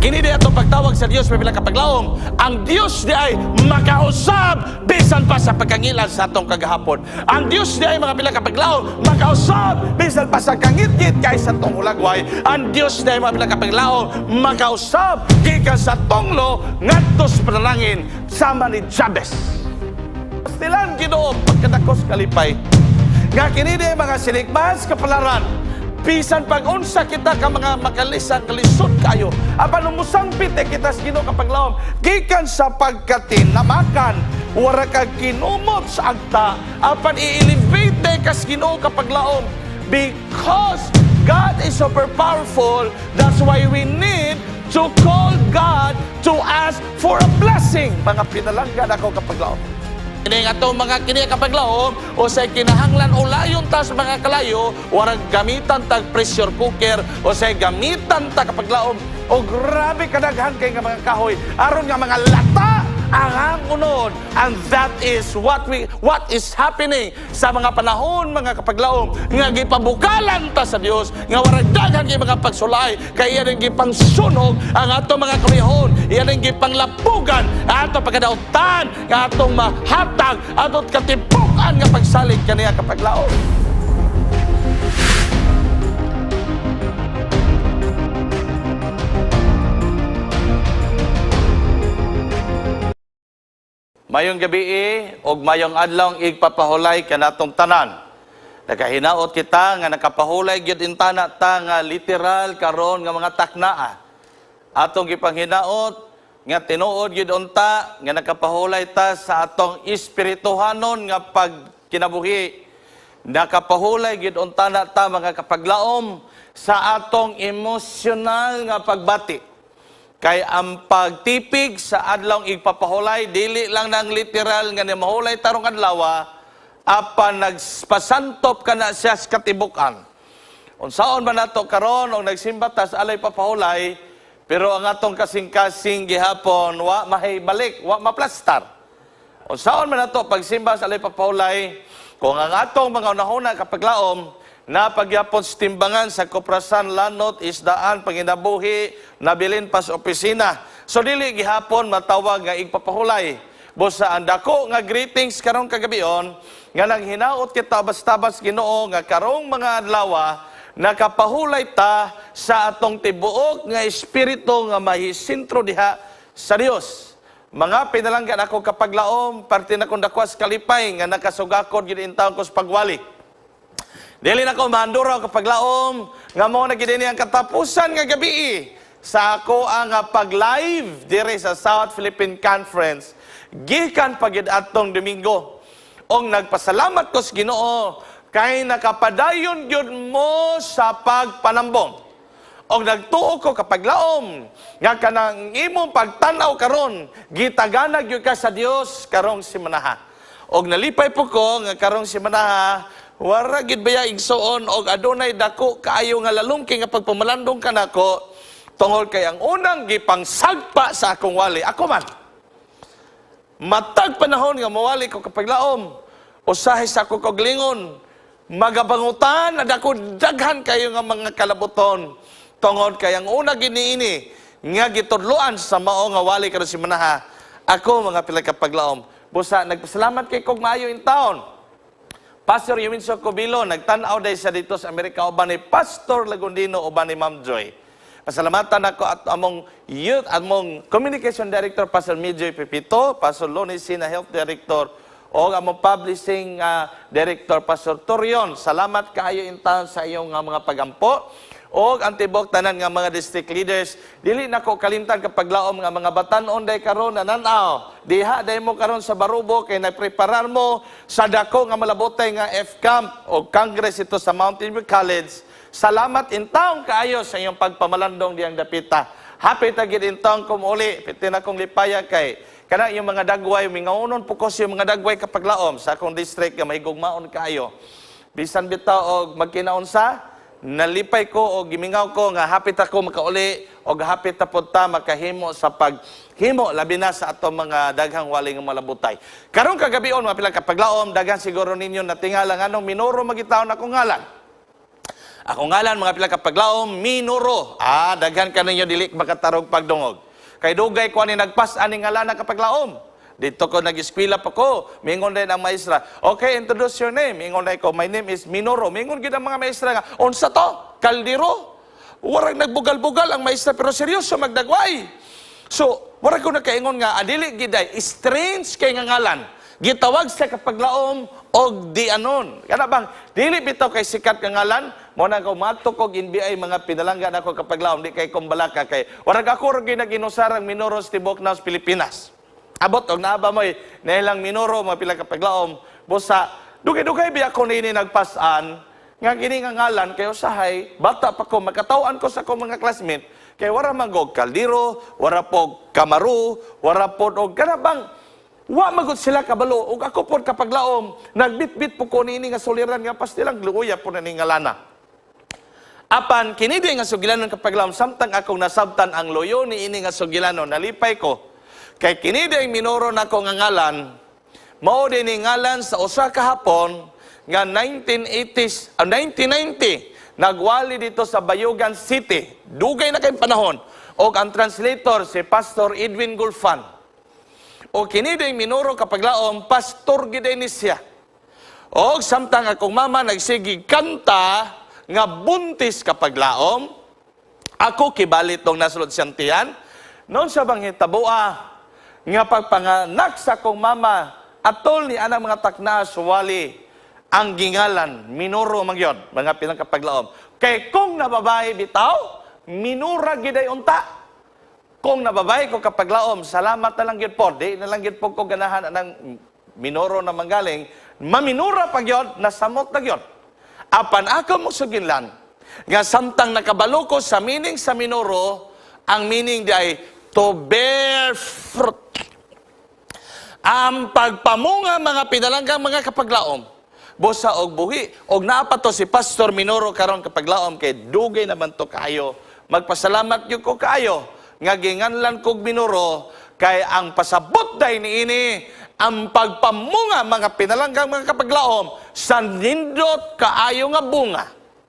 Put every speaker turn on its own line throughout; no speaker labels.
Kini di atong pagtawag sa Dios, pipila kapaglaom. Ang Dios di ay makausab bisan pa sa pagkangilan sa atong kagahapon. Ang Dios di ay, mga pila kapaglaom, makausab bisan pa sa kangitngit kay sa atong hulagway. Ang Dios di ay, mga pila kapaglaom, makausab gikan sa tonglo ngadto sa panalangin sama ni Jabez. Pastilan Ginoo pagkadakos kalipay. Nga kini di ay mga sinigmas kapalaran. Bisan pag unsa kita ka mga makalisa, kalisod kayo. Apan umusangpit eh kita sa Ginoo kapaglaom. Gikan sa pagkatinamakan, wara ka kinumot sa agta. Apan i-elevate kas Ginoo kapaglaom. Because God is super powerful, that's why we need to call God to ask for a blessing. Mga pinalanggan ako kapaglaom. Kini nga atong mga kini kapaglaom o sa kinahanglan ulayon ta sa mga kalayo, warang gamitan tag pressure cooker o sa gamitan ta kapaglaom o grabe kadaghan kay nga mga kahoy aron nga mga lata ang hangunon. And that is what is happening sa mga panahon, mga kapaglaom, nga gipabukalan ta sa Dios nga warang daghan kay mga pagsulay kay iyan ang gipangsunog ang atong mga kamihon, iyan ang gipanglapugan ang atong pagkadautan nga atong mahatag atot katipukan nga pagsalig kaniya kapaglaom. Mayong gabi og mayong adlaw igpapahulay kanatong tanan. Nakahinaot kita nga nakapahulay gyud intana ta nga literal karon nga mga taknaa. Atong gipanghinaot nga tinuod gyud unta nga nakapahulay ta sa atong espirituhanon nga pagkinabuhi. Nakapahulay gyud unta na ta, mga kapaglaom, sa atong emosyonal nga pagbati. Kay ang pagtipig sa adlawng igpapahulay, dili lang nang literal nga ni mahulay tarong adlaw, apan nagpasantop ka na siya sa katibukan. Unsaon man nato karon og nagsimba ta sa alay papahulay, pero ang atong kasing-kasing gihapon wa mahibalik, wa maplastar. Unsaon man nato pagsimba sa alay papahulay, kung ang atong mga unahuna kapaglaom, na pagyapon sa timbangan sa Kuprasan, Lanot, Isdaan, Panginabuhi, nabilin pa sa opisina. So dili gihapon matawag nga igpapahulay. Busa ang dako nga greetings karong kagabion, nga nang hinaot kita bastabas Ginoo nga karong mga adlaw nakapahulay ta sa atong tibuok nga espiritu nga mahisentro diha sa Dios. Mga pinalanggan ako kapaglaom, parte na kong dakwas kalipay nga nakasugakod gid intawon ko sa pagwali. Dili na ko mahandura kapaglaom nga mo na gid ang katapusan nga gabi sa ako ang pag-live dire sa South Philippine Conference gikan pa gid atong Domingo. Og nagpasalamat ko sa Ginoo kay nakapadayon gyud mo sa pagpanambong. Og nagtuo ko kapaglaom nga kanang imong pagtan-aw karon gitaganag gyud ka sa Dios karong simanaha. Og nalipay po ko nga karong simanaha wara gid baya igsuon og adunay dako kaayo nga lalungki nga pagpamalandong kanako tungod kay ang unang gipangsagpa sa akong wali ako man. Matag panahon nga mawali ko kapaglaom, usahay sa ako koglingon magabangutan na dako daghan kayo nga mga kalabuton tungod kay ang una giniini nga gitudloan sa mao nga wali karon si manaha ako, mga pila kapaglaom. Busa nagpasalamat kay kog maayo in town. Pastor Yuminso Cobilo, nagtan-aw day sa dito sa Amerika uban ni Pastor Lagundino, uban ni Ma'am Joy. Pasalamatan ako at among youth, among communication director Pastor Midjoy Pepito, Pastor Loni Sina, health director, o among publishing director Pastor Torion. Salamat kaayo in town sa iyong mga pagampo. Og ang tibok tanan nga mga district leaders, dili nako kalimtan kapaglaom nga mga batan-on day karon na nan-aw. Diha day mo karon sa Barubo kay nagpreparar mo sa dako nga malabotay nga F-Camp o Congress ito sa Mountain View College. Salamat in taong kaayo sa iyong pagpamalandong diyang dapita. Happy ta gid in taong kumuli, piti na kong lipaya kay kana yung mga dagway, mingaunon po ko sa mga dagway kapaglaom sa akong district nga mahigugmaon kaayo. Bisan bitaw og magkinaunsa, nalipay ko o gimingaw ko nga hapit ako makauli o hapit ta pod ta makahimo sa paghimo labi na sa atong mga daghang wali nga malabutay. Karong kagabion, mga pila kapaglaom, daghan siguro ninyo natingala nganong minoro magitaon akong ngalan. Ako ngalan, mga pila kapaglaom, Minoro. Ah, daghan ka ninyo dili makatarog pagdungog. Kay dugay ko ani nagpas ani ngalan kapaglaom. Dito ko nag-eskwela pa ko. Mingon din ang maestra, "Okay, introduce your name." Mingon din ko, "My name is Minoro." Mingon gid ang mga maestra nga, "Unsa to? Kaldero?" Warag nagbugal-bugal ang maestra pero seryoso magdagway. So, warag ko nakaingon nga, adili giday, strange kay nga ngalan. Gitawag sa kapaglaom og di anon. Kana bang dili bitaw kay sikat nga ngalan, mo na ko mato kog NBI, mga pinalangga nako kapaglaom, di kay kumbalaka kay warag ako ra gyud naginusarang Minoro sa tibuok na Pilipinas. Abot og naa ba mo'y nailang Minoro, mga pila kapaglaom, busa dugay-dugay biya ko nini nagpasan nga kini nga ngalan kay usahay bata pa ko makataw-an ko sa akong mga classmate kay wara man og kaldero, wara pog kamaru, wara pod og kana bang wa magud sila kabalo. Ug ako pod kapaglaom nagbitbit po ko niini nga suliran nga pastilang luoya po na ni ngalana. Apan kini di nga sugilanon kapaglaom, samtang akong nasabtan ang loyo ni ini nga sugilanon, nalipay ko kay kini di ang Minoro nako nga ngalan mao din ni ngalan sa usa ka Hapon nga 1980s, 1990 nagwali dito sa Bayugan City. Dugay na kay panahon. Og ang translator si Pastor Edwin Gulfan. O kini din Minoro kapaglaom, pastor gid ni siya. Og samtang akong mama nagsige kanta nga buntis kapaglaom, ako kibali tong nasulod siyang tiyan, noon sa bang hitaboa nga pagpanganak sa akong mama, atol ni anang mga takna suwali, ang gingalan, Minoro magyod, mga pinangkapaglaom. Kay kung nababae bitaw, Minura giday unta. Kung nababae ko kapaglaom, salamat na lang gyud po. Di na lang gyud po ko ganahan ng Minoro na manggaling. Maminura pa gyud, nasamot na gyud. Apan ako mo suginlan, nga samtang nakabalo ko sa meaning sa Minoro, ang meaning di ay to bear fruit. Ang pagpamunga, mga pinalanggang mga kapaglaom, busa og buhi, og naa pa to si Pastor Minoro karon kapaglaom kay dugay naman to kayo. Magpasalamat gyud ko kaayo nga ginganlan kog Minoro kay ang pasabot day niini ang pagpamunga, mga pinalanggang mga kapaglaom, sa nindot kaayo nga bunga.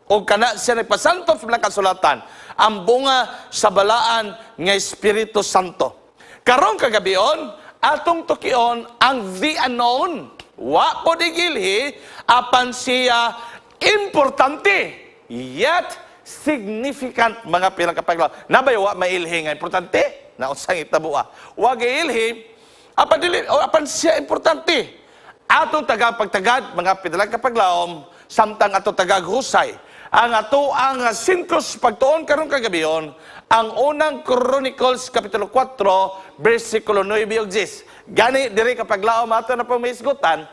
O kana siya nagpasanto sa mga kasulatan, ang bunga sa balaan nga Espiritu Santo. Karong kagabion, atong tukion ang the unknown. Wa po digilhi, apan siya importante, yet significant, mga pinakapaglaom. Nabay wa mailhi nga importante? Naunsang itabua. Wa giilhi, apan dili, o apan siya importante. Atong tagapagtagad, mga pinalang kapaglaom, samtang atong tagaghusay. Ang ato ang sentro sa pagtuon karong kagabion, ang Unang Chronicles kapitulo 4, versikulo 9 ug 10. Gani diri kapaglaom ato na po mahisgutan,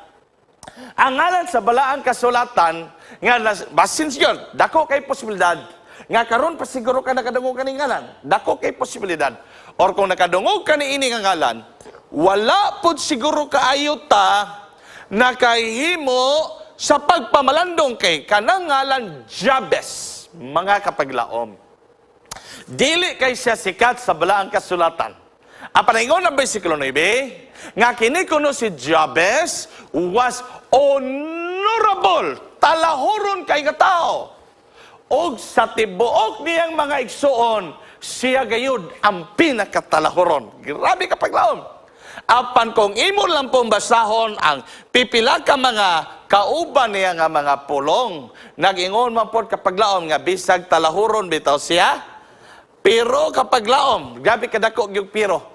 ang ngalan sa balaang kasulatan nga basin siyon, dako kay posibilidad nga karon pa siguro ka nakadungog kaning ngalan. Dako kay posibilidad. Or kung nakadungog ka ni ini nga ngalan, wala pud siguro kaayo ta nakahimo sa pagpamalandong kay kanang ngalan Jabez, mga kapaglaom. Dili kay siya sikat sa balaang kasulatan. Ang panaingon ng versikulo 9, nga kini kuno si Jabez was honorable, talahoron kay nga tao. Og sa tibuok niyang mga igsuon, siya gayud ang pinakatalahoron. Grabe kapaglaom. Apan kung imo lang pong basahon ang pipila ka mga kauban niya nga mga pulong, nag-ingon man pod kapaglaom nga bisag talahuron bitaw siya, pero kapaglaom, grabe kadako gyud pero.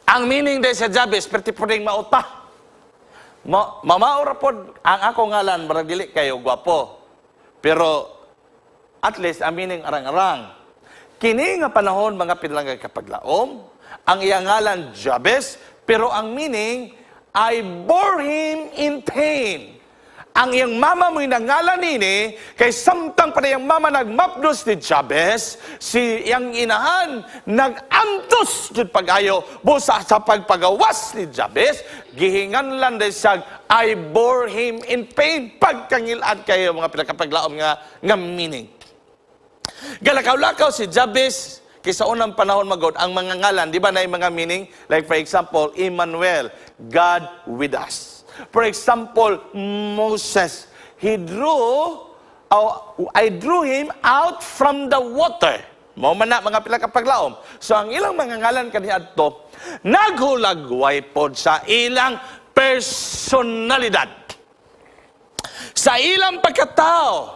Ang meaning day sa Jabez, perti po ding mauta. Mamaura pod ang ako ngalan, barag dili kayo gwapo. Pero at least ang meaning arang-arang. Kini nga panahon, mga pinalangga kapaglaom, ang iyang ngalan Jabez, pero ang meaning, "I bore him in pain." Ang iyang mama mo'y nangalan nini, kay samtang pa iyang mama nagmapdos ni Jabez, si iyang inahan nag-antos jud pag-ayo, busa sa pagpagawas ni Jabez, gihinganlan day siya, "I bore him in pain." Pagkangilad kayo, mga pinakapaglaom nga meaning. Galakaw-lakaw si Jabez, kay sa unang panahon magod, ang mga ngalan, di ba na yung mga meaning? Like for example, Emmanuel, God with us. For example, Moses, he drew Oh, I drew him out from the water. Mao man na, mga pila kapaglaom. So ang ilang mga ngalan kaniadto naghulagway pod sa ilang personalidad, sa ilang pagkatao.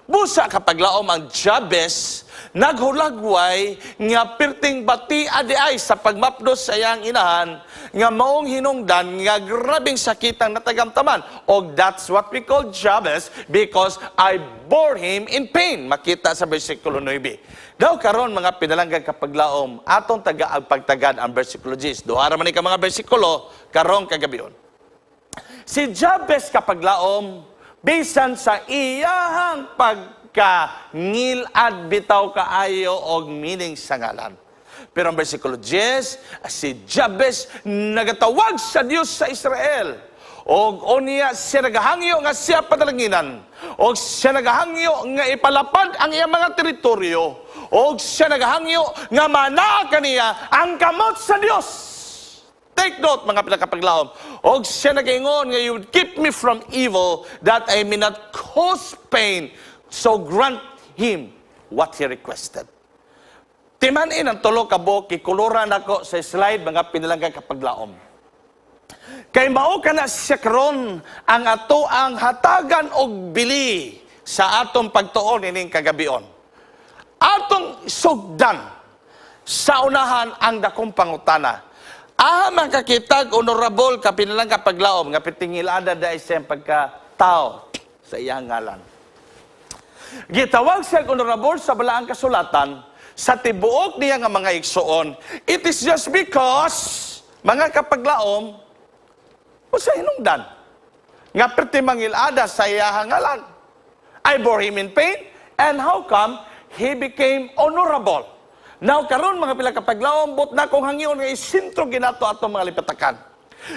Busa, kapaglaom, ang Jabez naghulagway nga pirting bati adi ay sa pagmapdos sa iyang inahan nga maong hinungdan nga grabing sakitang natagamtaman. Og that's what we call Jabez, because I bore him in pain. Makita sa versikulo 9. Daw karon, mga pinalanggang kapaglaom, atong taga ang pagtagad ang versikulo 10. Duha ra man ni ka mga bersikulo karong kagabion. Si Jabez, kapaglaom, bisan sa iyahang pagkangilad bitaw kaayo og meaning sa ngalan. Pero ang versikulo 10, si Jabez nagatawag sa Dios sa Israel. Og unya siya nagahangyo nga siya padalanginan. Og siya nagahangyo nga ipalapad ang iyang mga teritoryo. Og siya nagahangyo nga manaa kaniya ang kamot sa Dios. Take note, mga pinakapaglaom. Og siya nagaingon nga, "You would keep me from evil that I may not cause pain." So grant him what he requested. Timanin ang tulo ka buok, kikuluran ako sa slide, mga pinalanggang kapaglaom. Kay mao kana siya karon ang ato ang hatagan og bili sa atong pagtuon ining kagabion. Atong sugdan sa unahan ang dakong pangutana. Ah, makakitag honorable ka pinalang kapaglaom nga pitingilada dahil sa iyang pagkatao sa iyang ngalan. Gitawag siya honorable sa Balaang Kasulatan sa tibuok niya nga mga igsuon. It is just because, mga kapaglaom, o sa hinungdan nga perti mangilada sa iyang ngalan. I bore him in pain, and how come he became honorable? Now, karon, mga pila kapaglaom, but na kong hangyon nga isintro ginato atong mga lipatakan.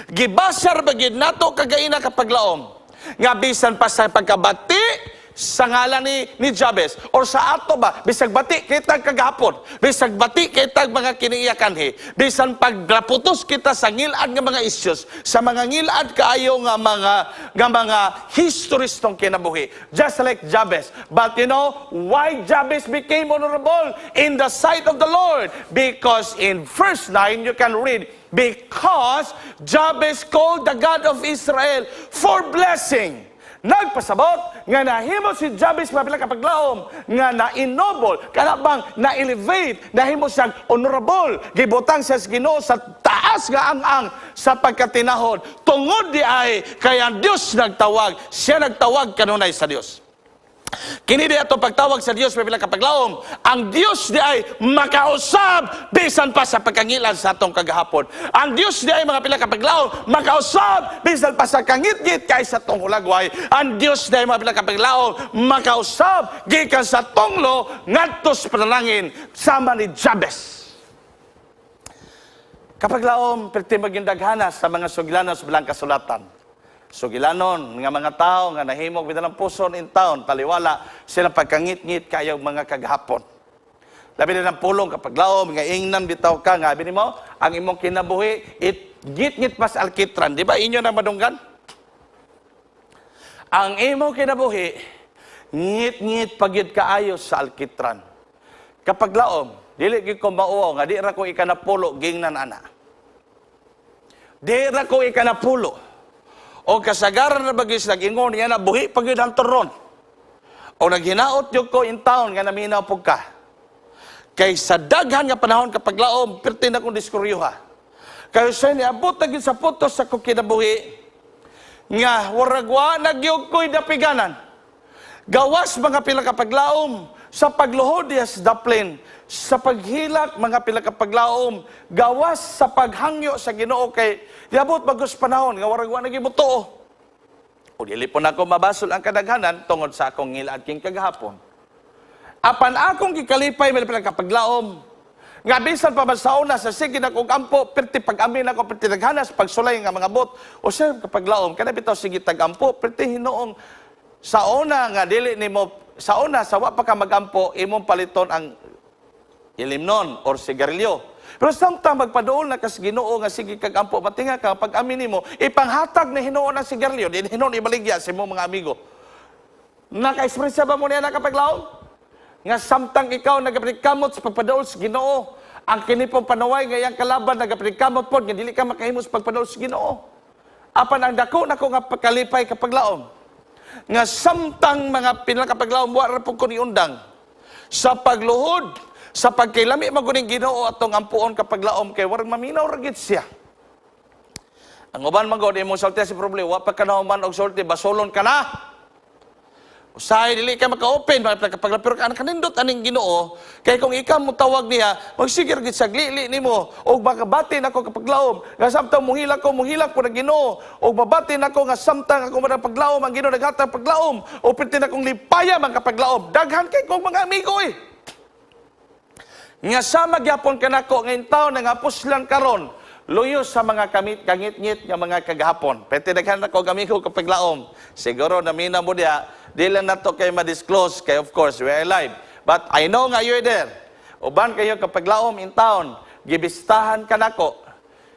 Gibasar ba gid nato kagaina, kapaglaom, nga bisan pa sa pagkabati sa ngalan ni Jabez or sa ato ba, bisag bati kita kagahapon, bisag bati kita mga kiniiyakanhi, bisan paglaputos kita sa ngilad nga mga issues, sa mga ngilad kaayo nga mga histories tong kinabuhi, just like Jabez. But you know why Jabez became honorable in the sight of the Lord? Because in verse 9 you can read, because Jabez called the God of Israel for blessing. Nagpasabot nga nahimo si Jabez, mga pila kapaglaom, nga na-ennoble, kana bang na-elevate, nahimo siyang honorable, gibutang siya sa Ginoo sa taas nga ang-ang sa pagkatinahod. Tungod di ay kay ang Dios nagtawag, siya nagtawag kanunay sa Dios. Kini di ato pagtawag sa Dios, mga pila kapaglaom, ang Dios di ay makausab bisan pa sa pagkangilan sa atong kagahapon. Ang Dios di ay, mga pila kapaglaom, makausab bisan pa sa kangitngit kay sa atong hulagway. Ang Dios di ay, mga pila kapaglaom, makausab gikan sa tunglo ngadto sa panalangin sama ni Jabez. Kapaglaom, perti maging daghana sa mga sugilanon sa Balaang Kasulatan. Sugilanon nga mga tao nga nahimog bilang puson in town, taliwala sila pagkangit-ngit kayo mga kagahapon. Labi na ng pulong, kapaglaom, nga ingnan bitaw ka, nga abi nimo, ang imong kinabuhi, it ngit-ngit pas alkitran. Di ba inyo na madunggan? Ang imong kinabuhi, ngit-ngit pagyud kaayo sa alkitran. Kapaglaom, dili gyud ko mauwaw nga di ra ko ikanapulo gingnan ana. Di ra ko ikanapulo. O kasagaran na bagis nag-ingon niya na buhi pa gyud ang turon. O naghinaot gyud ko in town nga naminaw pug ka. Kay sa daghan nga panahon, kapaglaom, perti na kong diskuryuha. Kay sa niabot na gyud sa punto sa akong kinabuhi nga warag wa na gyud ko'y dapiganan. Gawas, mga pila kapaglaom, sa pagluhod diya sa daplin, sa paghilak, mga pila kapaglaom, gawas sa paghangyo sa Ginoo kay diabot bagos panahon nga warag wa na gyud motuo. O dili po nako mabasol ang kadaghanan tungod sa akong ngilad king kagahapon. Apan akong gikalipay, mga pila kapaglaom, nga bisan pa man sa una sa sige na kong ampo, perti pag-amin ako, perti naghanas pagsulay nga mga bot. O sir, kapaglaom, kana bitaw sige tag-ampo, perti hinuong sa una nga dili nimo sa una sa wa pa ka magampo imong paliton ang ilimnon or sigarilyo. Pero samtang magpaduol na kas Ginoo nga sige kag ampo, matinga ka pag amin nimo ipanghatag na hinuon ang sigarilyo, di hinuon ibaligya sa imong mga amigo. Naka-express ba mo niya nakapaglaom? Nga samtang ikaw nagapaningkamot sa pagpadaol sa Ginoo, ang kini pong panuway nga iyang kalaban nagapaningkamot pod nga dili ka makahimo sa pagpadaol sa Ginoo. Apan ang dako nako nga pagkalipay, kapaglaom, nga samtang mga pinakapaglaom wa ra pud ko niundang sa pagluhod, sa pagkailami maguning Ginoo atong ampuon, kapaglaom, kay warang maminaw ra gid siya. Ang uban man gud imong sulti si problema, wa pa ka nahuman og sulti, basolon ka na. Usahay dili ka maka-open, kapag pero ka kanindot aning Ginoo, kay kung ikaw mo tawag niya, magsigir gid sa lili nimo og makabati nako, kapaglaom, nga samtang muhilak ko, muhilak ko ng Ginoo, og mabati nako nga samtang ako man paglaom, ang Ginoo naghatag paglaom, o perti na kong lipaya man, kapaglaom. Daghan kay kong mga amigo eh. Nga sama gyapon kanako ngayon taon nga puslan karon, luyo sa mga kamit kangit-ngit nga mga kagahapon. Pwede daghan ako amigo, kapaglaom. Siguro namina mo diha, di lang nato kay ma-disclose kay of course we are live. But I know nga you're there. Uban kayo, kapaglaom, in town, gibistahan ka nako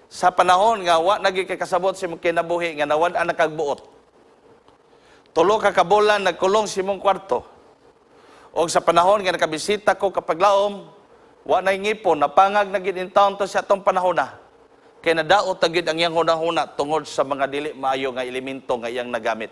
sa panahon nga wa nagi kay kasabot sa imong kinabuhi nga nawad-an na kag buot. 3 ka kabulan nagkulong sa imong kwarto. Og sa panahon nga nakabisita ko, kapaglaom, wa na ngipon, napangag na gid in town to sa atong panahon na. Kay nadaot na gid ang iyang hunahuna tungod sa mga dili maayo nga elemento nga iyang nagamit.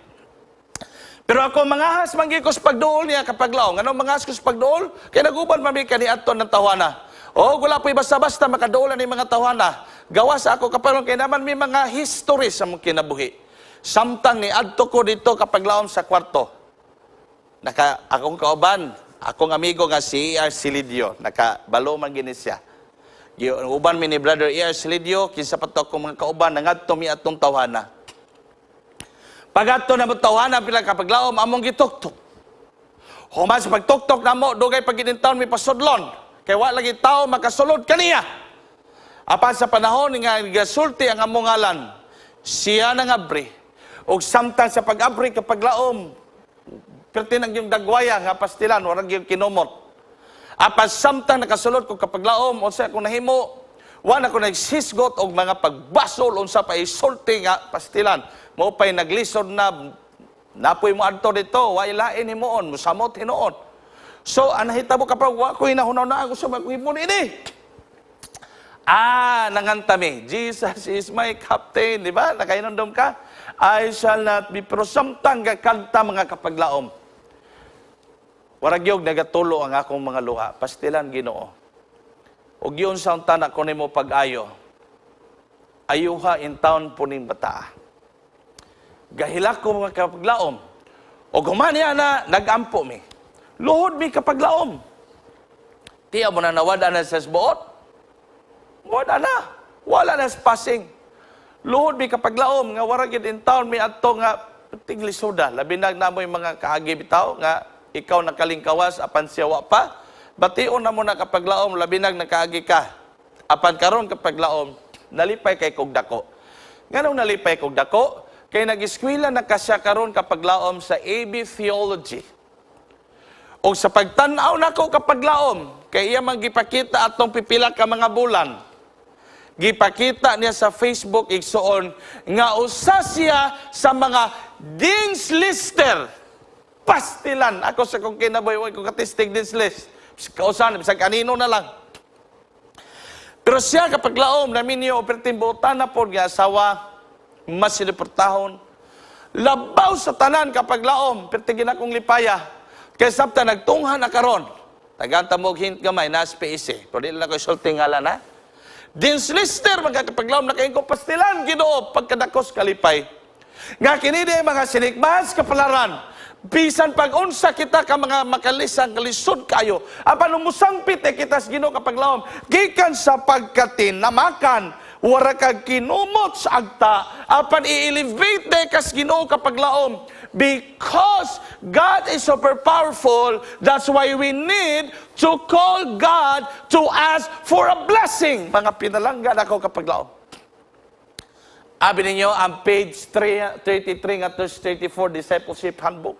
Pero ako mangahas man gyud ko sa pagduol niya, kapaglaom. Ngano mangahas ko sa pagduol? Kay naguban man mi kani adto ng tawhana. O wala po'y basta-basta makaduol ni mga tawhana. Gawas ako kapag kay naman may mga history sa mong kinabuhi. Samtang ni adto ko dito, kapaglaom, sa kwarto. Naka akong kauban, akong amigo nga si E.R. Silidio, nakabalo man gini siya. Uban mi ni Brother E.R. Silidio, kinsa pa to akong mga kauban, nangadto mi atong tawhana. Pagadto na mo tawhana, pila kapaglaom, among gituktok. Human sa pagtuktok namo, dugay pag taon mi pasudlon. Kay wa lagi tao makasulod kaniya. Apan sa panahon nga gasulti ang among ngalan, siya nangabri. Og samtang sa pag-abri, kapaglaom, perti nang yung dagwaya nga pastilan, warang yung kinumot. Apan samtang nakasulod ko, kapaglaom, unsa akong nahimo, wa na ko naghisgot og mga pagbasol unsa pa isulti nga pastilan. Mao pay naglisod na napoy mo adto dito, wa ilain himuon, musamot hinuon. So, ang nahitabo kapag wa ko hinahuna ako sa mga himon ini. Ah, nanganta mi. "Jesus is my captain," di ba? Nakainomdom ka? "I shall not be," pero samtang gakanta, mga kapaglaom, waragyog nagatulo ang akong mga luha. Pastilan, Ginoo. Og yun sa tanak ko nimo pag-ayo. Ayuha in town po ning bataa. Gahilak ko, mga kapaglaom. Og human niya na nagampo mi. Luhod mi, kapaglaom. Tiya mo na nawad na sa buot. Wala na. Wala na passing. Luhod mi, kapaglaom, nga wara gid in town mi adto nga tiglisuda. Labi na namo yung mga kaagi bitaw nga ikaw nakalingkawas apan siya wa pa. Bation na mo na, kapaglaom, labi nag nakaagi ka. Apan karon, kapaglaom, nalipay kay kog dako. Nganong nalipay kog dako? Kay nag-eskwela na ka siya karon, kapaglaom, sa AB Theology. O sa pagtan-aw nako, kapaglaom, kay iya man gipakita atong pipila ka mga bulan. Gipakita niya sa Facebook, igsuon, nga usa siya sa mga Dean's Lister. Pastilan. Ako sa kong kinabuhi, wa ko katistig Dean's List. Kausan, bisag kanino na lang. Pero siya, kapaglaom, naminyo, perting buotan na po nga asawa, mas siniportahon. Labaw sa tanan, kapaglaom, perting ginakong lipaya. Kay sabta nagtungha na karon. Tagata mo og hint gamay, nas PSC. Pero di lang ko isulti ngalan ha. Dean's Lister, mga kapaglaom, nakain ko pastilan, Ginoo, pagkadakos kalipay. Nga kini di mga sinikmas kapalaran, bisan pag unsa kita ka mga makalisang kalisod kayo, apan umusangpit eh kita sa Ginoo, kapaglaom, gikan sa pagkatinamakan, wara kag kinumot sa agta, apan i-elevate de kas Ginoo, kapaglaom, because God is super powerful. That's why we need to call God to ask for a blessing. Mga pinalanggan ako, kapaglaom. Abi ninyo ang page 3, 33 nga to 34, Discipleship Handbook.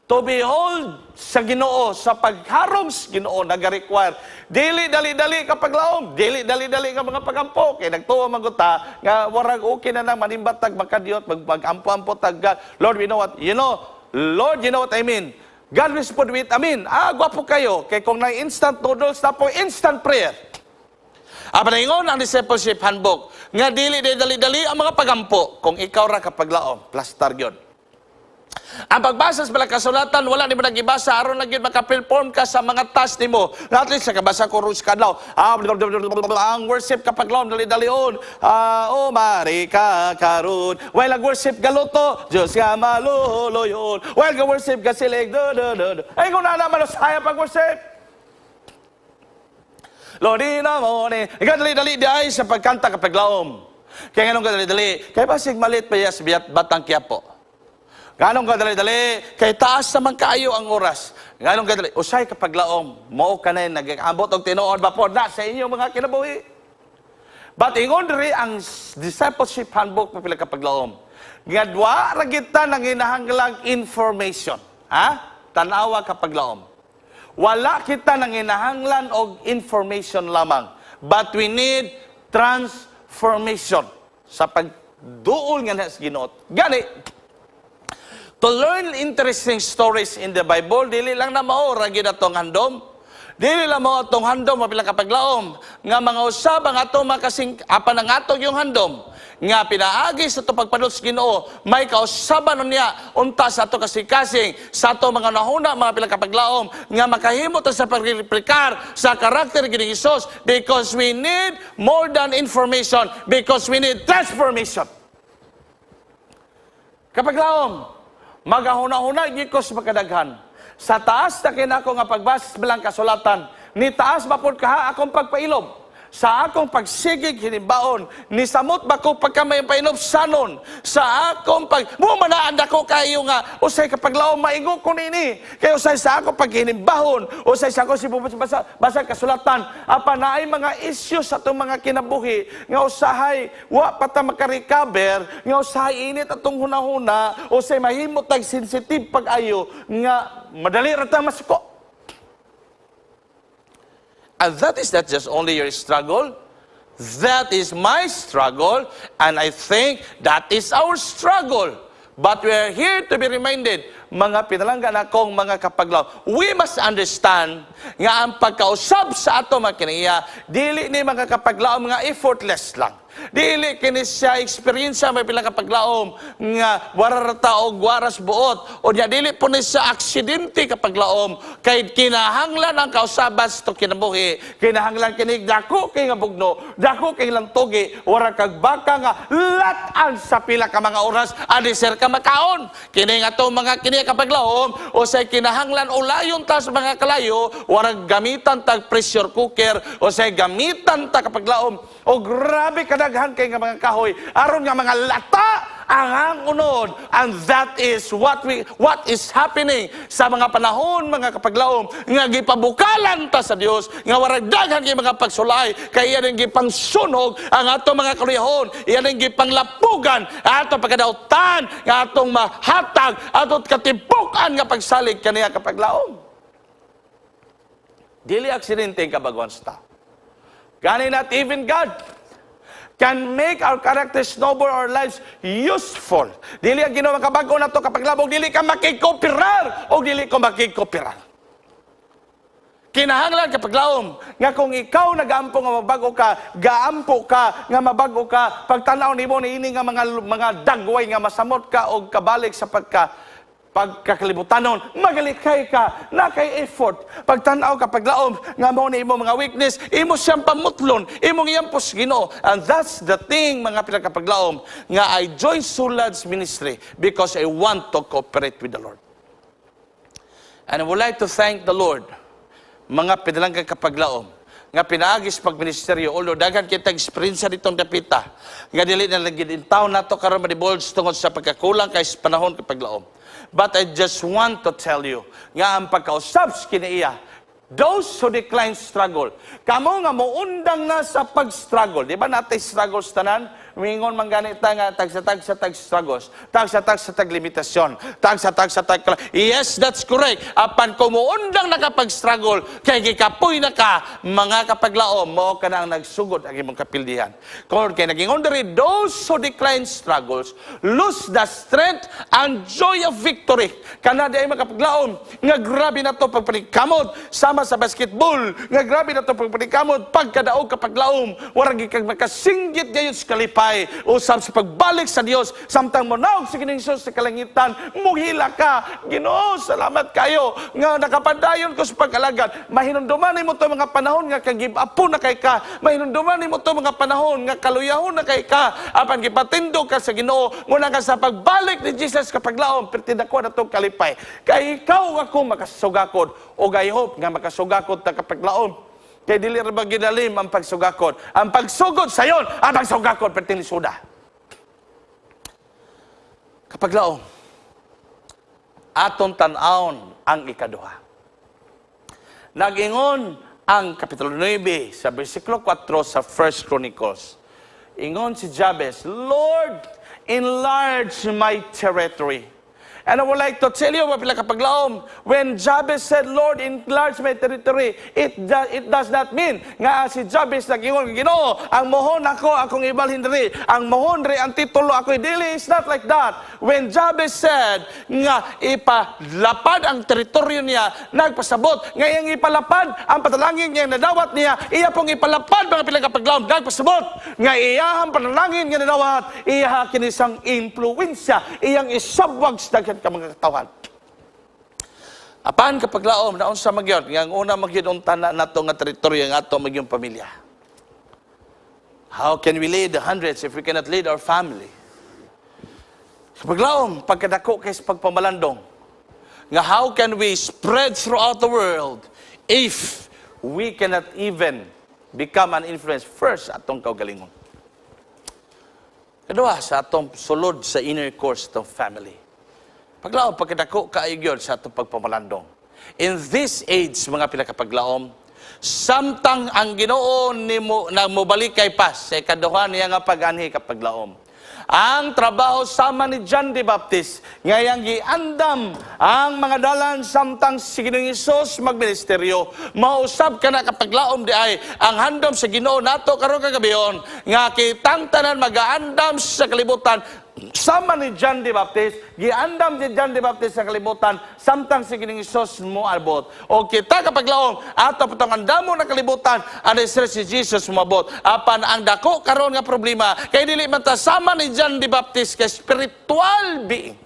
To behold sa Ginoo, sa pagharong sa Ginoo, naga-require. Dili dali-dali kapaglaom, dili dali-dali nga mga pagampo. Kay nagtuo man gud ta nga warag okay na nang manimbatag makadiyot, mag magampo-ampo tag God. Lord, we know what, you know, Lord, you know what I mean. God respond with "Amen." Ah, gwapo kayo. Kay kung na instant noodles na po, instant prayer. Apan ingon ang discipleship handbook, nga dili di dali-dali ang mga pagampo kung ikaw ra kapaglaom, plastar gyud. Ang pagbasa sa mga kasulatan, wala nimo nagibasa aron lang gyud maka-perform ka sa mga task nimo. At least nakabasa ko ron sa kadlaw. Ah, blah, blah, blah, blah, blah, ang worship kapaglaom dali-dalion. Ah, oh, mari ka karon. While ang worship galuto, Diyos nga maluluyon. While ga worship gasilig, do do do do. Ay kung na naman saya pag worship. Lodi na mo ni. Ikaw dali-dali di ay sa pagkanta kapaglaom. Kaya nganong kadali-dali? Kaya basig malit pa sa biyat Batang Quiapo. Ganong kadali-dali? Kay taas naman kaayo ang oras. Ganong kadali? Usay kapaglaom, mao ka na nag-ambot og tinuod ba po na sa inyo mga kinabuhi. But ingon diri ang discipleship handbook, pipila kapaglaom, nga wa ra kita nanginahanglang information. Ha? Tanawa, kapaglaom. Wala kita nanginahanglan og information lamang. But we need transformation sa pagduol nga na sa Ginoo. Gani, to learn interesting stories in the Bible, dili lang na mao ra gyud atong handom. Dili lang mao atong handom, mapila kapaglaom, nga mga usab ang atong makasing apan ang atong yung handom nga pinaagi sa ato pagpadol sa Ginoo may kausaban niya unta sa ato kasing-kasing sa ato mga nahuna, mga pila kapaglaom, nga makahimo ta sa pagreplikar sa karakter ni Hesus, because we need more than information, because we need transformation. Kapaglaom, magahuna-huna gyud ko sa makadaghan. Sa taas na kinako nga pagbasa sa bilang kasulatan, ni taas ba pod kaha akong pagpailob? Sa akong pagsigig hinimbaon, ni samot ba ko pagka may pailob sanon? Sa akong pag... Mo manaan ako kayo nga, usay kapaglaom maingo ko nini. Kaya usay sa akong paghinimbahon, usay sa akong basa, basa kasulatan, apa naay mga issues sa atong mga kinabuhi, nga usahay, wa pa ta makarecover, nga usahay init atong hunahuna, usay mahimo tag sensitive pag-ayo, nga madali ra ta masuko. And that is not just only your struggle. That is my struggle, and I think that is our struggle. But we are here to be reminded, mga pinalangga nakong mga kapaglaom, we must understand nga ang pagkausab sa ato mga kinaiya, dili ni mga kapaglaom nga effortless lang. Dili kini siya experience may pila kapaglaom nga wara ra ta og waras buot o nya dili po ni siya aksidente, kapaglaom, kay kinahanglan ang kausaban sa atong kinabuhi, kinahanglan kini dako kay nga bugno, dako kay lantugi, wara kag baka nga lat-an sa pila ka mga oras ani sir ka makaon. Kini nga to mga kini kapaglaom o say kinahanglan ulayon ta sa mga kalayo, wara gamitan tag pressure cooker o say gamitan ta, kapaglaom, o grabe kadaghan kay nga mga kahoy aron nga mga lata ang unod. And that is what is happening sa mga panahon, mga kapaglaom, nga gipabukalan ta sa Dios nga warag daghan kay mga pagsulay, kay iya ning gipangsunog ang ato mga kaluyahon, iya ning gipanglapugan ang ato pagkadautan nga atong mahatag ato katibuk-an nga pagsalig kaniya, kapaglaom. Dili aksidente ang kabaguan sa tao. Gani not even God can make our characters noble, our lives useful. Dili ang Ginoo makabago nato, kapaglaom, dili ka makikooperar o dili ko makikooperar. Kinahanglan, kapaglaom, nga kung ikaw nagaampo nga mabago ka, gaampo ka nga mabago ka, pagtanaw nimo niini nga mga dagway nga masamot ka og kabalik sa pagkakalibutanon, magalikay ka, na kay effort. Pagtanaw ka, paglaom, nga mao ni imo mga weakness, imo siyang pamutlon, imong iyampos Ginoo. And that's the thing, mga pinakapaglaom, nga I join Sulad's ministry because I want to cooperate with the Lord. And I would like to thank the Lord, mga pinalanggang kapaglaom, nga pinaagi sa pagministeryo, although daghan kita experience ditong dapita, nga dili na lang gid taon nato karon ma-divulge tungod sa pagkakulang kay sa panahon, kapaglaom. But I just want to tell you, nga ang pagkausab sa kiniiya, those who decline struggle, kamo nga moundang na sa pag-struggle, di ba natay struggles tanan? Mingon man gani ta nga tagsa-tagsa tag struggles, tagsa-tagsa tag limitasyon, tagsa-tagsa tag. Yes, that's correct. Apan kung muundang nakapag-struggle, kay gikapoy na ka, mga kapaglaom, mao ka na ang nagsugod ang imong kapildihan. Kung kay nagingon diri, those who decline struggles lose the strength and joy of victory. Kana di ay, mga kapaglaom, nga grabe na to pagpanikamot sama sa basketball, nga grabe na to pagpanikamot pagkadaog, kapaglaom, wala gyud kag makasinggit gayon sa kalipay usab sa pagbalik sa Dios samtang monaog si Ginoong Hesus sa kalangitan, muhila ka, "Ginoo, salamat kayo nga nakapadayon ko sa pag-alagad." Mahinumduman nimo to mga panahon nga kag-give up na kay ka. Mahinumduman nimo to mga panahon nga kaluyahon na kay ka, apan gipatindog ka sa Ginoo muna ka sa pagbalik ni Jesus, kapaglaom, perti dako na tong kalipay kay ikaw ako makasugakod. O I hope nga makasugakod ta, kapaglaom, kay dili ra ba gidalim ang pagsugakod, ang pagsugod sayon, ang pagsugakod perti lisuda, kapaglaom. Aton tan-awon ang ikaduha. Nag-ingon ang Kapitulo 9 sa versikulo 4 sa First Chronicles. Ingon si Jabez, "Lord, enlarge my territory." And I would like to tell you, mga pila kapaglaom, when Jabez said, "Lord, enlarge my territory," it does not mean nga si Jabez nag-ingon, "Ginoo, ang mohon ako, akong ibalhin diri, ang mohon diri, ang titulo ako, dili." It's not like that. When Jabez said nga ipalapad ang teritoryo niya, nagpasabot, nga iyang ipalapad ang panalangin niya nadawat niya, iya pong ipalapad, mga pila kapaglaom, nagpasabot, nga iyahang panalangin nga nadawat, iya kinisang impluensya, iyang isabwag sa daghan ka mga katawhan. Apan kapaglaom, naunsa magyod, nga ang una magyod unta na nato nga teritoryo nga ato magyong pamilya. How can we lead the hundreds if we cannot lead our family? Kapaglaom, pagkadako kay sa pagpamalandong, nga how can we spread throughout the world if we cannot even become an influence first atong kaugalingon? Kadua, sa atong sulod sa inner course atong family. Paglaom, pagkadako kaayo gyud sa atong pagpamalandong. In this age, mga pinakapaglaom, samtang ang Ginoo nimo na mobalik kay pas sa ikaduha niya nga pag-anhi, kapaglaom. Ang trabaho sama ni John the Baptist, ngayang giandam ang mga dalan samtang si Ginoong Hesus magministeryo. Mausab ka na, kapaglaom, di ay ang handom sa Ginoo nato karon kagabion nga kitang tanan magaandam sa kalibutan sama ni John the Baptist. Giandam si John the Baptist sa kalibutan samtang si Ginoong Hesus moabot. O kita, kapaglaom, ato patong andamo na kalibutan ani si Jesus moabot. Apan ang dako karon nga problema kay dili man ta sama ni John the Baptist kay spiritual being.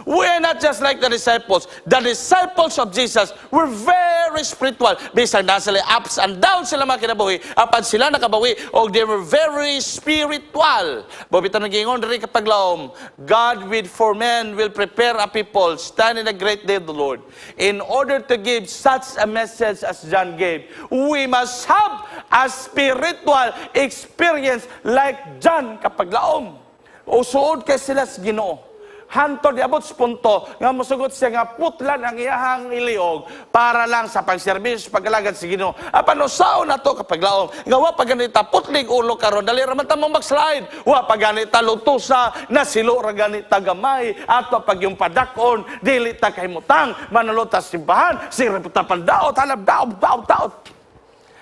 We are not just like the disciples. The disciples of Jesus were very spiritual. Bisan na sila ups and downs sila mga kinabuhi, apan sila nakabawi og they were very spiritual. Bobita nagingon diri, kapaglaom, God with for men will prepare a people stand in the great day of the Lord. In order to give such a message as John gave, we must have a spiritual experience like John, kapaglaom. Usuod kay sila sa Ginoo. Hantod iabot sa punto nga mosugot siya nga putlan ang iyahang iliog para lang sa pagserbisyo, pag-alagad sa Ginoo. Apan usaon nato, kapaglaom, nga wa pa ganita putlig ulo karon, dali ra man ta mo mag-slide. Wa pa ganita lutusa, nasilo ra ganita gamay, ato pag yung padakon, dili ta kahimutang, manulot ta simbahan, sige ta pandaot, halab daot, daot, daot.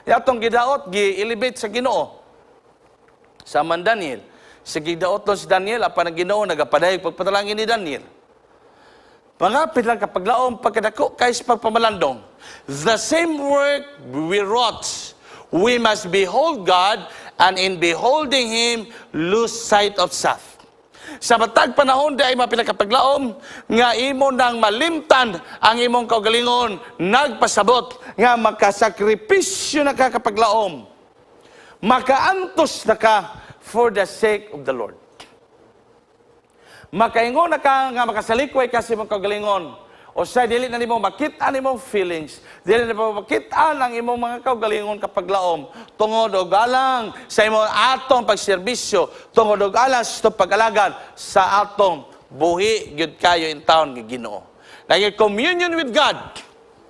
Atong gidaot, gi-elevate sa Ginoo. Sa man Daniel, sige daot si Daniel, apan ang Ginoo nagapadayag pagpatalangin ni Daniel. Mga pilang kapaglaom, pagkadako kay sa pagpamalandong, the same work we wrought, we must behold God, and in beholding Him, lose sight of self. Sa matag panahon di ay mapilakapaglaom, nga imo nang malimtan ang imong kaugalingon, nagpasabot nga makasakripisyo na ka, kapaglaom. Makaantos na ka for the sake of the Lord. Makaingon na ka nga makasalikway ka sa imong kaugalingon. O sa dili na nimo makita nimong feelings, dili na nimo makita ang imong mga kaugalingon, kapaglaom, tungod og alang sa imong atong pagserbisyo, tungod og alang sa itong pag-alagad sa atong buhi gyud kayo in town nga Ginoo. Naging communion with God.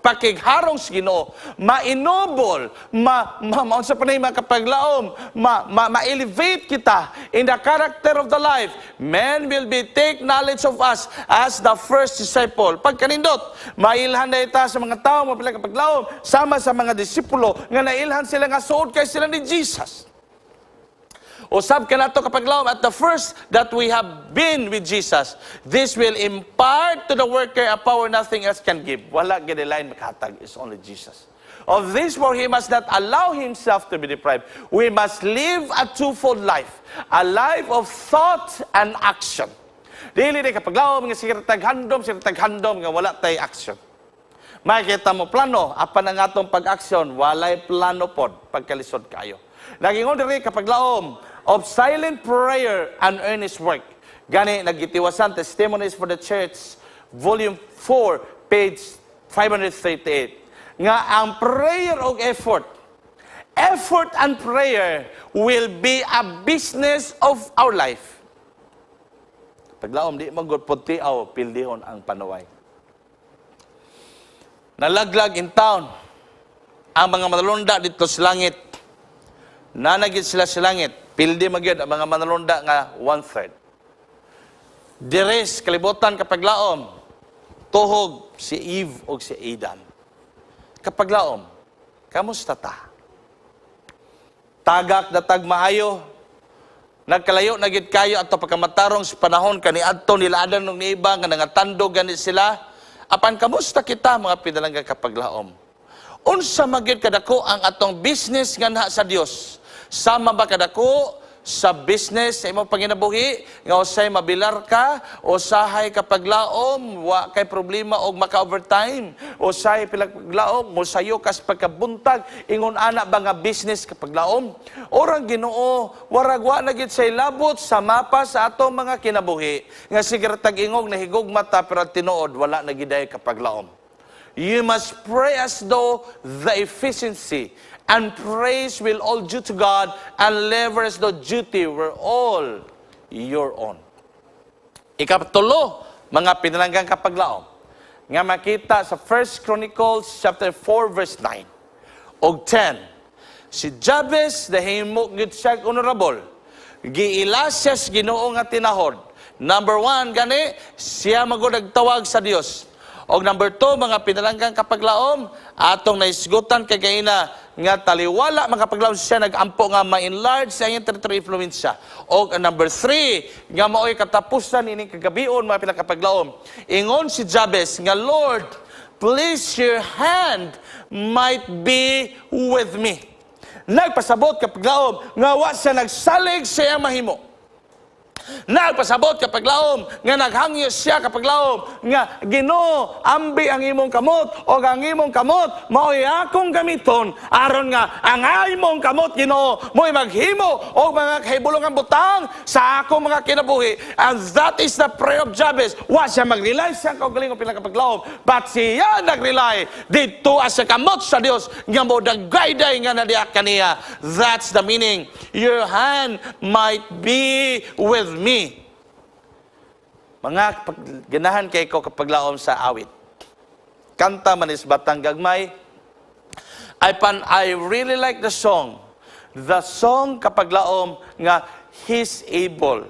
Pakigharong sa Ginoo, ma-ennoble, ma, ma, ma unsa pa na yung mga kapaglaom, ma, ma, ma-elevate kita in the character of the life. Men will be take knowledge of us as the first disciple. Pagkanindot, mailhan na ita sa mga tao, mapila kapaglaom, sama sa mga disipulo, nga nailhan sila nga suod kay sila ni Jesus. Usab ka nato kapaglaom, at the first that we have been with Jesus, this will impart to the worker a power nothing else can give. Wala gyud lain makahatag, it's only Jesus. Of this for he must not allow himself to be deprived. We must live a twofold life, a life of thought and action. Dili ni kapaglaom nga sige taghandom, sige taghandom nga wala tay action. Makita mo plano, apan ang atong pag-aksyon, walay plano pod pagkalisod kayo. Nagingon diri kapaglaom of silent prayer and earnest work. Gani nagitiwasan Testimonies for the Church, Volume 4, page 538. Nga ang prayer og effort, effort and prayer will be a business of our life. Paglaom, di magod tiaw, pildihon ang panuway. Nalaglag in town ang mga manalunda dito sa langit. Nanagid sila sa langit. Pildi magyud ang mga manalunda nga one-third. Deres kalibutan kapaglaom, tuhog si Eve o si Adam. Kapaglaom, kamusta ta? Tagak datag maayo, nagkalayo na gid kayo ato pagkamatarong sa panahon kaniadto nila Adam ug ni Eva nga nangatandog gani sila. Apan kamusta kita, mga pinalangga kapaglaom? Unsa magyud kadako ang atong business nganha sa Dios? Sama ba kadako sa business sa imong panginabuhi nga usay mabilar ka, usahay kapaglaom wa kay problema og maka-overtime, usahay pilaglaom mosayo kas pagkabuntag, ingon ana ba nga business kapaglaom? Orang Ginoo warag wa na gid say labot sa mapa sa atong mga kinabuhi nga sige tag ingog nahigugma ta, pero tinuod wala na giday kapaglaom. You must pray as though the efficiency and praise will all due to God and labor as though duty were all your own. Ikatulo, mga pinalanggang kapaglaom, nga makita sa 1 Chronicles chapter 4 verse 9 og 10. Si Jabez, nahimo gyud siya honorable. Giila siya sa Ginoo nga tinahod. Number one, gani, siya magud nagtawag sa Dios. Og number two, mga pinalanggang kapaglaom, atong naisgutan kay kaina nga taliwala mga kapaglaom siya nagampo nga ma-enlarge sa iyang territory influensya. Og number three, nga mao'y katapusan ining kagabion, mga pinakapaglaom. Ingon si Jabez nga, "Lord, please your hand might be with me." Nagpasabot kapaglaom nga wa siya nagsalig sa iyang mahimo. Nagpasabot kapaglaom nga naghangyo siya kapaglaom nga, "Ginoo, ambi ang imong kamot o ang imong kamot mao'y akong gamiton aron nga ang imong kamot, Ginoo, mo'y maghimo og mga kahibulongang butang sa akong mga kinabuhi." And that is the prayer of Jabez. Wa siya mag-rely sa kaugalingon pinakapaglaom, but siya nag-rely dito sa kamot sa Dios nga mo dagayday nga nadiya kaniya. That's the meaning, "Your hand might be with me." Mga ganahan kay ko kapaglaom sa awit. Kanta manis Batang Gagmay. I really like the song. The song kapaglaom nga "He's Able."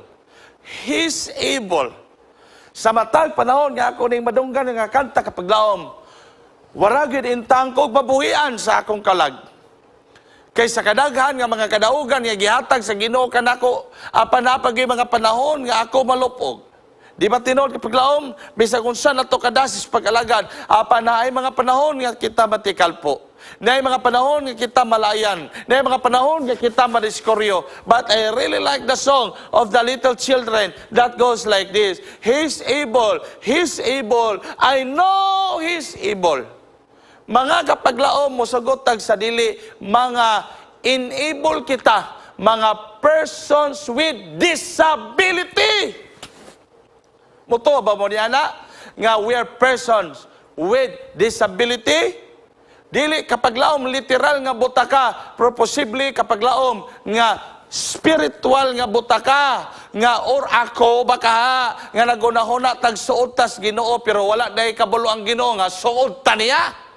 He's able. Sa matag panahon nga ako ning madunggan nga kanta kapaglaom, wala gyud intang kog mabuhian sa akong kalag. Kay sa kadaghan nga mga kadaugan nga gihatag sa Ginoo kanako, apan napagay mga panahon nga ako malupog. Di ba tinuod kapaglaom, bisag unsa nato kadasis pag-alagad, apan naay mga panahon nga kita matikalpo. Naay mga panahon nga kita malayan. Naay mga panahon nga kita madiskoryo. But I really like the song of the little children that goes like this: "He's able, He's able, I know He's able." Mga kapaglaom, mosugot tag sa dili, mga enable kita, mga persons with disability. Muto ba mo niya na? Nga we are persons with disability? Dili kapaglaom literal nga butaka, pero posible kapaglaom nga spiritual nga butaka nga or ako baka nga nagunahuna tag suod tas Ginoo, pero wala day kabalo ang Ginoo nga suod ta niya.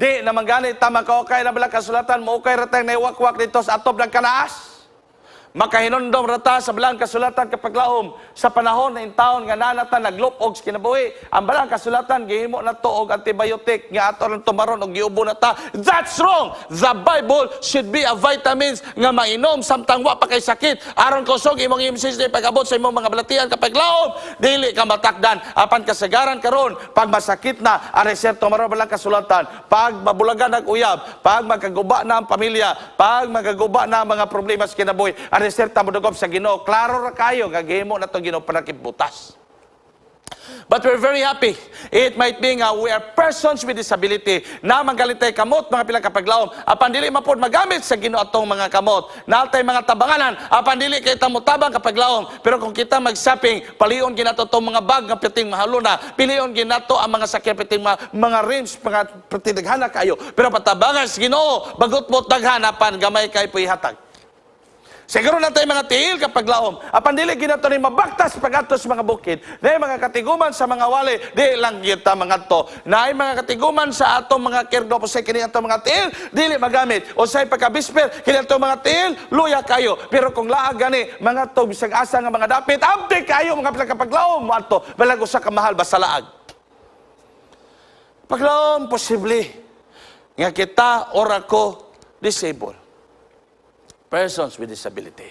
Di naman gani ta makaukay na balaang kasulatan, moukay ra tayong naiwakwak dito sa atop ng kanaas. Makahinumdom rata sa balaang kasulatan kapaglaom sa panahon na intawon nga nanata naglupog sa kinabuhi. Ang balaang kasulatan gihimo na to og antibiotic nga ato lang tumaron og giubo na ta. That's wrong. The Bible should be a vitamins nga mainom samtang wa pa kay sakit aron kusog imong immune system. Pag-abot sa imong mga balatian kapaglaom, dili ka matakdan. Apan kasagaran karon, pag masakit na, ang reserto maron balaang kasulatan. Pag mabulagan ang uyab, pag magkaguba na ang pamilya, pag magkaguba na ang mga problema sa kinabuhi, ang reserta mo dugop sa Ginoo. Klaro ra kayo nga gihimo na tong Ginoo panakip butas. But we're very happy. It might be nga we are persons with disability na manggalitay kamot, mga pilang kapaglaom. Apan dili man pod magamit sa Ginoo atong mga kamot. Natay mga tabanganan, apan dili kay tamo tabang kapaglaom. Pero kung kita mag-shopping, palion ginato tong mga bag nga piting mahaluna, pilion ginato ang mga sakyan piting mga rims, mga piting daghana kayo. Pero patabangan sa Ginoo, bagot mo daghan apan gamay kay puihatag. Siguro na tayo mga tiil kapag laom. Apan dili ginato ni mabaktas pag-ato sa mga bukid. Na mga katiguman sa mga wali, di lang kita mga to. Na mga katiguman sa atong mga kirdo, sa kini atong mga tiil, dili magamit. O sa pagkabisper, kini atong mga tiil, luya kayo. Pero kung laag gani, mga to, bisag asa nga mga dapit, abdi kayo mga kapaglaom mo ato. Balag usa ka mahal basta laag. Paglaom, posible nga kita or ako disabled. Persons with disability.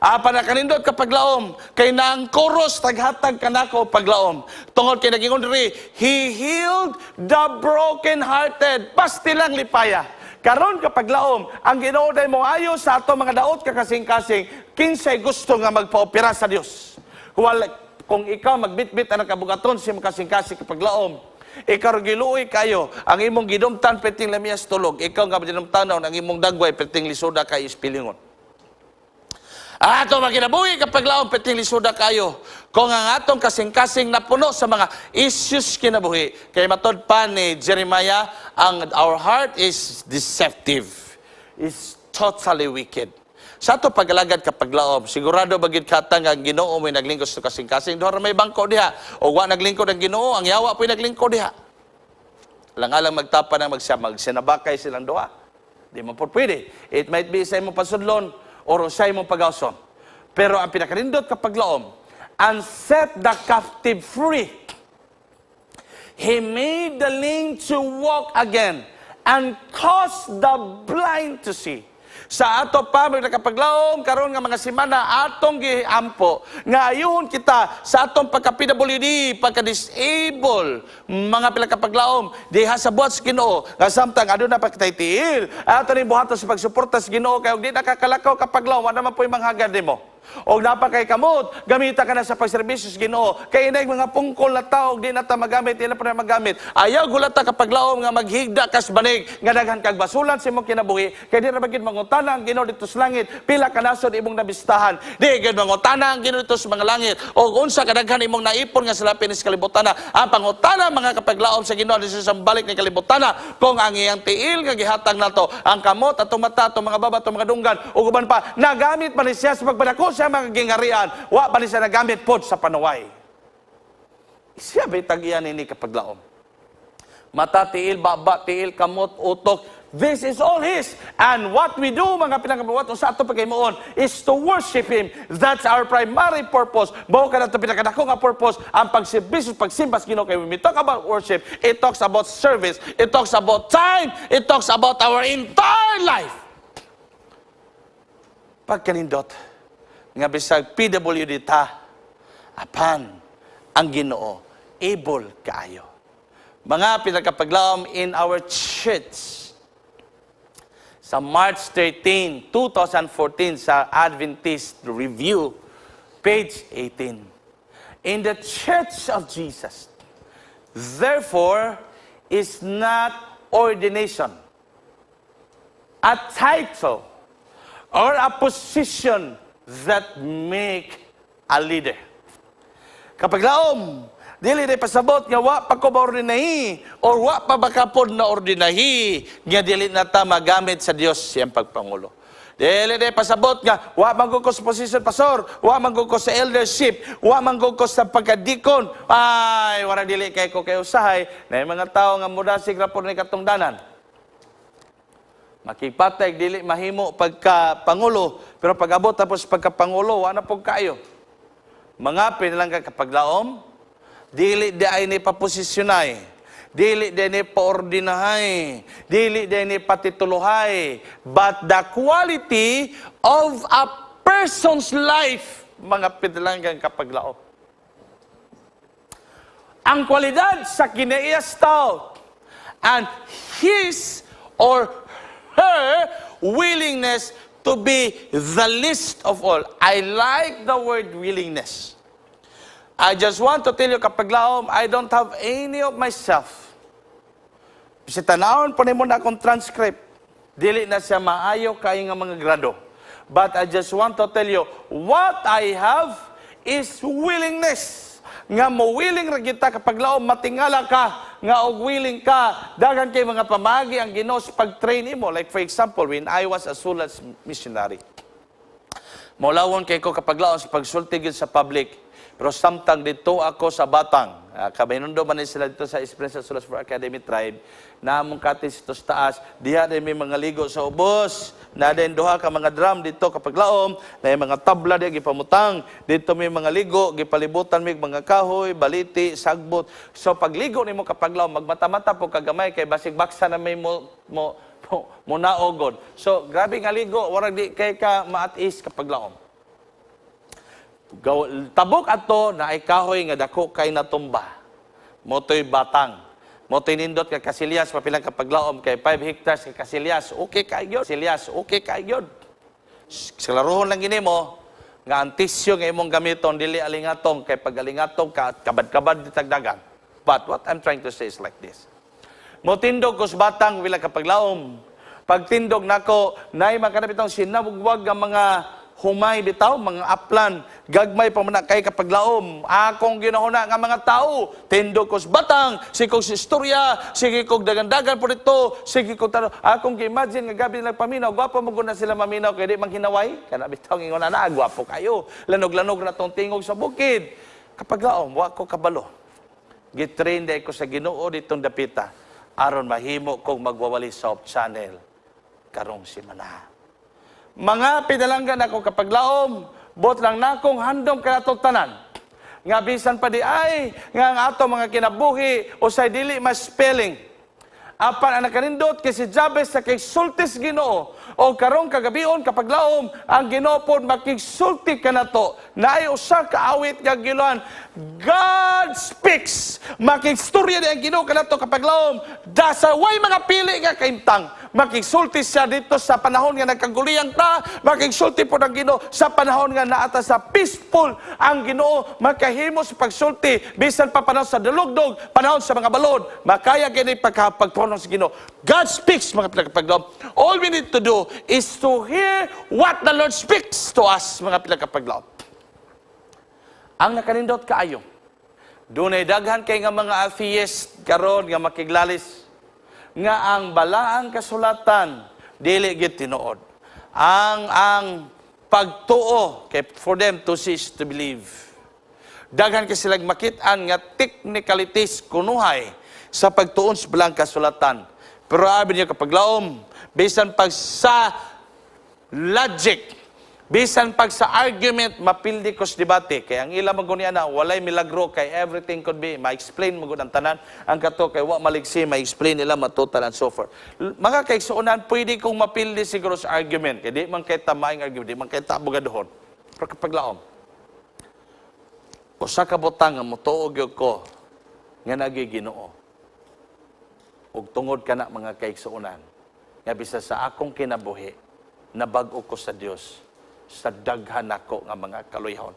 Apa na kanindot kapag laom, kay naang chorus taghatag kanako paglaom. Tungod kay naging diri, "He healed the broken-hearted." Pasti lang lipaya. Karon kapag laom, ang Ginoo day mo ayo sa ato mga daot kakasing-kasing, kinsay gusto nga magpaopera sa Dios? Wala, kung ikaw magbitbit ang kabugaton sa imong kasing-kasing kapag laom, ikaw giluoy kayo, ang imong gidumtan perting lamiyas tulog, ikaw nga dinumtanon ang imong dagway perting lisuda kay ispilingon. Ato maginabuhi kapag laom perting lisuda kayo. Kung ang atong kasing-kasing napuno sa mga issues kinabuhi, kay matod pa ni Jeremiah, ang our heart is deceptive, is totally wicked. Sa ato pagalagad kapag laom, sigurado bagid kata nga ang Ginoo may naglingkod sa kasing-kasing. Duha ra may bangko diha. O wa naglingkod ang Ginoo, ang yawa po'y naglingkod diha. Lang-alang magtapa na magsinabakay silang duha. Di mo po pwede. It might be sa imong pasudlon or sa imong pagawson. Pero ang pinakanindot kapag laom, "And set the captive free. He made the lame to walk again and caused the blind to see." Sa ato pa may nakapaglaom karon nga mga semana, atong giampo nga ayuhon kita sa atong pagka PWD, pagka-disable, mga pila kapaglaom diha sa buhat sa Ginoo nga samtang aduna pa kitay tiil, ato ning buhaton sa pagsuporta sa Ginoo, kay og di nakakalakaw kapaglaom, wa naman po'y manghagad nimo. Og napa kay kamot, gamita ka na sa pagserbisyo sa Ginoo. Kay inay mga pungkol na tao, di na ta magamit, di na pa na magamit. Ayaw gulata kapag laom nga maghigda kas banig, nga daghan kag basulan sa imong kinabuhi, kay di ra magid mangutana ang Ginoo dito sa langit, pila ka nasod imong nabistahan. Di gid mangutana ang Ginoo dito sa mga langit, og unsa kadaghan imong naipon nga salapin sa kalibutan. Ang pangutana, mga kapaglaom, sa Ginoo dito sa balik ni kalibutan, kung ang iyang tiil nga gihatag nato, ang kamot, atong mata, atong mga baba, atong mga dunggan, ug uban pa, nagamit pa ni siya sa pagpadako sa mga gingarian, wa pa ni siya nagamit pod sa panuway. Siya ba'y tagiyan ini kapaglaom? Mata, tiil, baba, tiil, kamot, utok. This is all His. And what we do, mga pinakabuhat sa ato paghimuon, is to worship Him. That's our primary purpose. Mao ka na ito pinakadako nga purpose, ang pagserbisyo, pagsimba sa Ginoo. Kay when we talk about worship, it talks about service, it talks about time, it talks about our entire life. Pagkanindot, nga bisag PWD ta, apan ang Ginoo able kaayo. Mga pinakapaglaom, in our church, sa March 13, 2014 sa Adventist Review, page 18. "In the Church of Jesus, therefore, is not ordination, a title, or a position that make a leader." Kapag laom, dili na pasabot nga wa pa ko maordinahi or wa pa baka pod na ordinahi nga dili na ta magamit sa Dios siyang pagpangulo. Dili na pasabot nga wa man ko sa position pastor, wa man ko sa eldership, wa man ko sa pagkadikon. Ay, wala dili kay ko kay usahay na yung mga tao nga mudasig ra pod ni katungdanan. Makipatay dili mahimo pagka pangulo, pero pag abot tapos pagka pangulo, wala na pud kaayo. Mga lang ka kapaglaom, dili diay ni paposisyonay, dili diay ni paordinahay, dili diay ni patituluhay, but the quality of a person's life, mga pinalanggang kapaglaom. Ang kwalidad sa kinaiyas tao and his or her willingness to be the least of all. I like the word "willingness." I just want to tell you, kapaglaom, I don't have any of myself. Sa tanawon pa nimo na akong transcript, dili na siya maayo kay nga mga grado. But I just want to tell you, what I have is willingness. Nga mo willing ra kita, kapaglaom, matingala ka, nga og willing ka, daghan kay mga pamagi ang Ginoo sa pag-train nimo. Like for example, when I was a Sulas missionary, maulawon kay ko, kapaglaom, sa pagsulti gyud sa public. Pero samtang dito ako sa Batang, kabaynundo man ni sila dito sa Esperanza Sulas for Academy Tribe, na among cottage dito sa taas, diha din may mga ligo sa ubos, na din duha ka mga drum dito, kapaglaom, na may mga tabla diha gipamutang, dito may mga ligo, gipalibutan may mga kahoy, baliti, sagbot. So pagligo nimo, kapaglaom, magmata-mata po kagamay kay basig baksa na may mo naogod. So grabe nga ligo, warag di kay ka maat-is, kapaglaom. Tabok ato na ay kahoy nga dako kay natumba. Motoy batang. Motoy nindot ka kasilyas papilang kapaglaom kay 5 hectares ka kasilyas. Okay kay gyud. Kasilyas, okay kay gyud. Klaruhon lang gini mo nga ang tisyo nga imong gamiton dili alingatong kay pag alingatong ka kabad-kabad di tagdagan. But what I'm trying to say is like this. Motindog ko sa batang wila kapaglaom. Pagtindog nako, nay mga bitong sinabugwag ang mga humay bitaw, mga aplan, gagmay pa man na kay kapaglaom. Akong ginahuna nga mga tao, tindog ko sa batang, sige kog istorya, sige kog dagandagan po dito, sige kog tano. Akong gi-imagine nga gabi nagpaminaw, gwapo mo na sila maminaw kay di man hinaway. Kana bitaw ingon na, gwapo kayo. Lanog-lanog na tong tingog sa bukid. Kapaglaom, wa ko kabalo. Gitrain ko sa Ginoo ditong dapita aron mahimo kong magwawali sa Hope Channel karong simana. Mga pinalanggan ako kapaglaom, bot lang nakong handom kanatong tanan. Nga bisan pa di ay, nga ang ato mga kinabuhi, usay dili mas spelling. Apan ang nakanindot kay si Jabez sa kigsultis Ginoo o karong kagabion, kapaglaom, ang Ginoo pod makigsulti kanato. Naay usa ka awit nga giluan, "God Speaks." Makigstorya di ang Ginoo kanato, kapaglaom, da sa way mga pili nga kaimtang. Makigsulti siya dito sa panahon nga nagkaguliyang ta, makigsulti po ng Ginoo sa panahon nga naata sa peaceful. Ang Ginoo makahimo sa pagsulti bisan pa panahon sa dalugdog, panahon sa mga balod, makaya gini pagpagpuno sa Ginoo. God speaks, mga pinagkapaglaom. All we need to do is to hear what the Lord speaks to us, mga pinagkapaglaom. Ang nakanindot kaayo, dunay daghan kay nga mga atheist karon nga makiglalis nga ang balaang kasulatan dili gid tinuod. Ang pagtuo kay for them to cease to believe. Daghan kay silang makit-an nga technicalities kunuhay sa pagtuon sa balaang kasulatan. Pero abi niyo, kapaglaom, bisan pag sa logic, bisan pag sa argument, mapildi ko sa debate. Kaya ang ila magunian na, walay milagro, kay everything could be, ma-explain mo ang tanan. Ang kato, kay wa maliksi, ma-explain nila, matutal and so forth. Mga kaigsuonan, pwede kong mapildi siguro sa argument. Kaya di man kay tamaing argument, di man kay tabogadohon. Pero kapaglaom, usa ka butang nga motuo gyud ko nga nagiginoo. Ug tungod kana, mga kaigsuonan, nga bisa sa akong kinabuhi, nabag-o ko sa Dios sa daghan nako nga mga kaluyahon.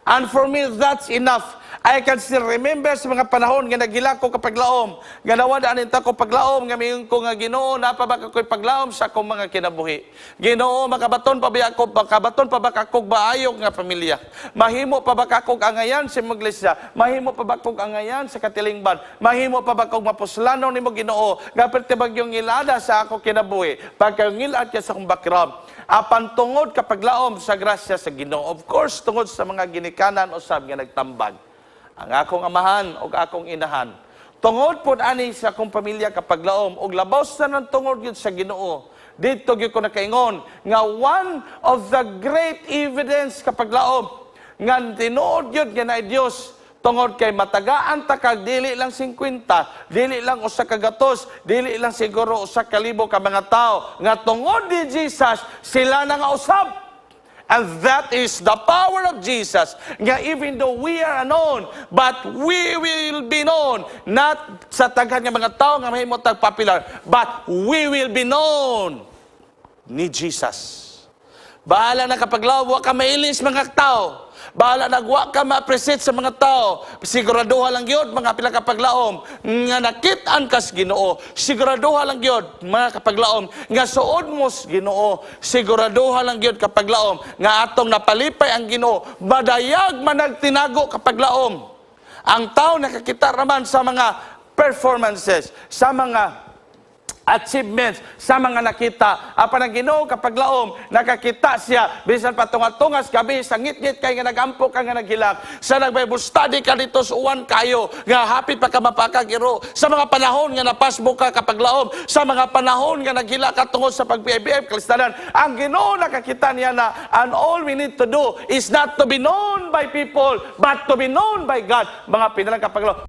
And for me, that's enough. I can still remember sa mga panahon nga nagila ko kapaglaom, nga nawad anin ta ko paglaom, nga miingon ko nga, "Ginoo, napa ba ko'y paglaom sa akong mga kinabuhi? Ginoo, makabaton pa ba ako, makabaton pa ba akong maayo nga pamilya? Mahimo pa ba akong angayan sa iglesia? Mahimo pa ba akong angayan sa katilingban? Mahimo pa ba akong mapuslanon nimo, Ginoo? Nga perti bagyong ngilada sa ako kinabuhi, pagkangilad ka sa akong background." Apan tungod kapaglaom sa grasya sa Ginoo, of course, tungod sa mga ginikanan usab nga nagtambag, ang akong amahan o akong inahan. Tungod pod ani sa akong pamilya, kapaglaom, ug labaw sa nang tungod gyud sa Ginoo. Dito gyud ko nakaingon nga one of the great evidence, kapaglaom, nga tinuod gyud nga naay Dios, tungod kay matagaan ta kag dili lang 50, dili lang 100, dili lang siguro 1,000 ka mga tao nga tungod ni Jesus sila na nga usab. And that is the power of Jesus. Nga even though we are unknown, but we will be known. Not sa daghan nga mga tao nga mahimo tag popular, but we will be known ni Jesus. Bahala na, kapaglaom, wa ka mailis mga tao. Bahala na wa ka ma-appreciate sa mga tao. Siguraduha lang yun, mga pila kapaglaom, nga nakit-an kas Ginoo. Siguraduha lang yun, mga kapaglaom, nga suod mo sa Ginoo. Siguraduha lang yun, kapaglaom, nga atong napalipay ang Ginoo. Madayag man nagtinago, kapaglaom. Ang tao nakakita raman sa mga performances, sa mga achievements, sa mga nakita. Apan ang Ginoo, kapaglaom, nakakita siya bisan patunga-tungas gabi sa ngit-ngit kay nga nagampo ka, nga naghilak, sa nag-Bible study ka dito sa uwan kayo nga hapit pa ka mapakagiro, sa mga panahon nga napasbo ka, kapaglaom, sa mga panahon nga naghilak ka tungod sa pag-PIBF kalistanan. Ang Ginoo nakakita niya na, and all we need to do is not to be known by people but to be known by God, mga pinalang kapaglaom.